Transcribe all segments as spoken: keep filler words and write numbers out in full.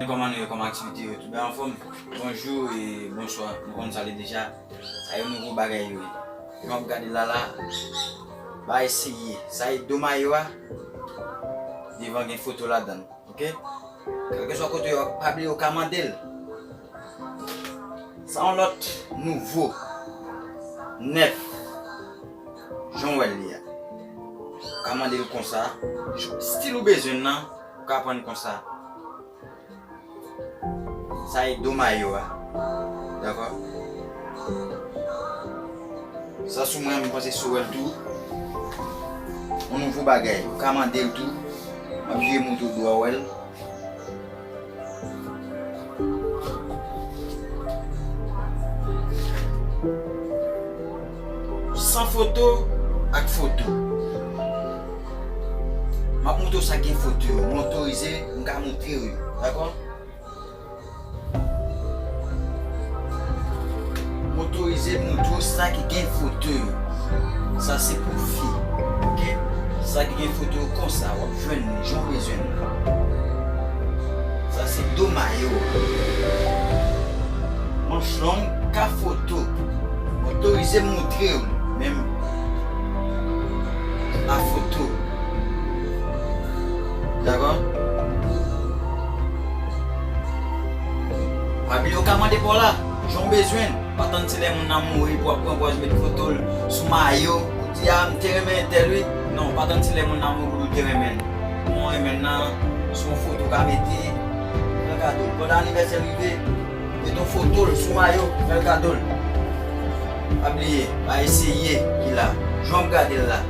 Kòman nou ye, kòman aktivite yo, tout byen anfòm? Bonjou e bonswa, nou konn sa l ye deja. Sa yo nouvo bagay yo ye. Jan w ap gade la la, bagay serye. Sa yo do mayo a, devan gen foto ladan l, oke? Kèlkeswa kote yo, pa bliye w ka mande l. Sa yon lòt nouvo, nèf, jan w wè l ye a. Ou ka mande l konsa, stil ou bezwen l nan, ou ka pran l konsa. Sa e do mayo a. Dakò? Sa sou mwen, m panse si w wè l tou. Yon nouvo bagay. Ou ka mande l tou. M ap vire moutre w dwa w wè l. San foto ak foto. M ap montre w sa k gen foto yo. M otorize, m ka montre w yo. Dakò? M otorize montre w sa ki gen foto yo. Sa se pou fi. Oke? Sa ki gen foto yo konsa, w ap jwenn li jan w bezwen l. Sa se do mayo. Manch long ka foto. M otorize m montre w li, men a foto. Dakò? Pa bliye w ka mande pa w la, jan w bezwen l. Pa tann se lè moun nan mouri pou w ap pran pòz met foto l sou mayo, pou di, "A, m te renmen entèl wi." Non, pa tann se lè moun nan mouri pou w di w te renmen l. Kòman w renmen l nan, se yon foto w ka mete, fè l kado l. Pandan anivèsè l rive, met yon foto l sou mayo, fè l kado l. Pa bliye, pa eseye ki la. Jan w ap gade l la.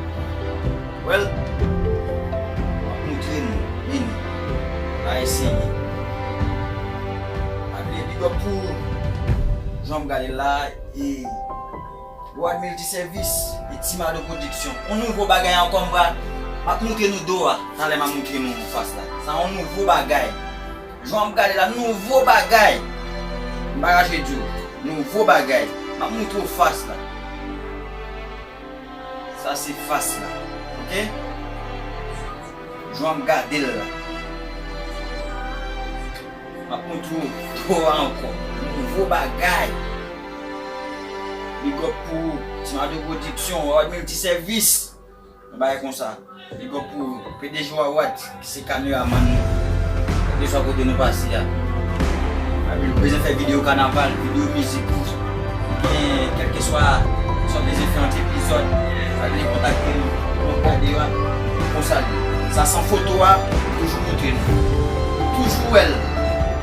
Wè l? M ap montre nou, vini. Pa eseye. Pa bliye, big up pou jan m gade la, e Rod Multiservice e Timado Production. Yon nouvo bagay ankò m pral, m ap montre nou do a. Talè m ap montre nou fas la. Sa yon nouvo bagay. Jan w ap gade la, nouvo bagay. M pa kache di w, nouvo bagay. M ap montre w fas la. Sa se fas la, oke? Jan w ap gade l la. M ap montre w do a ankò. Nouvo bagay. Big up pou Timado Production, Rod Multiservice. Yon bagay konsa. Big up pou P D G Awad, ki se kameramann nou. Kèlkeswa kote nou pase a. Epi nou bezwen fè videyo kanaval, videyo mizik, oubyen kèlkeswa sa w bezwen fè ant epizòd. Pa bliye kontakte nou. Nou gade a, konsa l ye. Sa san foto a, toujou montre nou. Toujou wè l.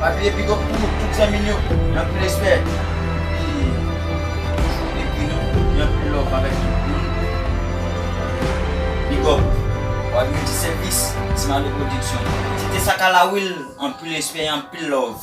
Pa bliye big up pou tout zanmi n yo. Anpil respè. Epi toujou ekri nou. Anpil love avèk tout moun. Big up. Rod Multiservice, Timado Production. Ti te sa ka la wi l, anpil respè, anpil love.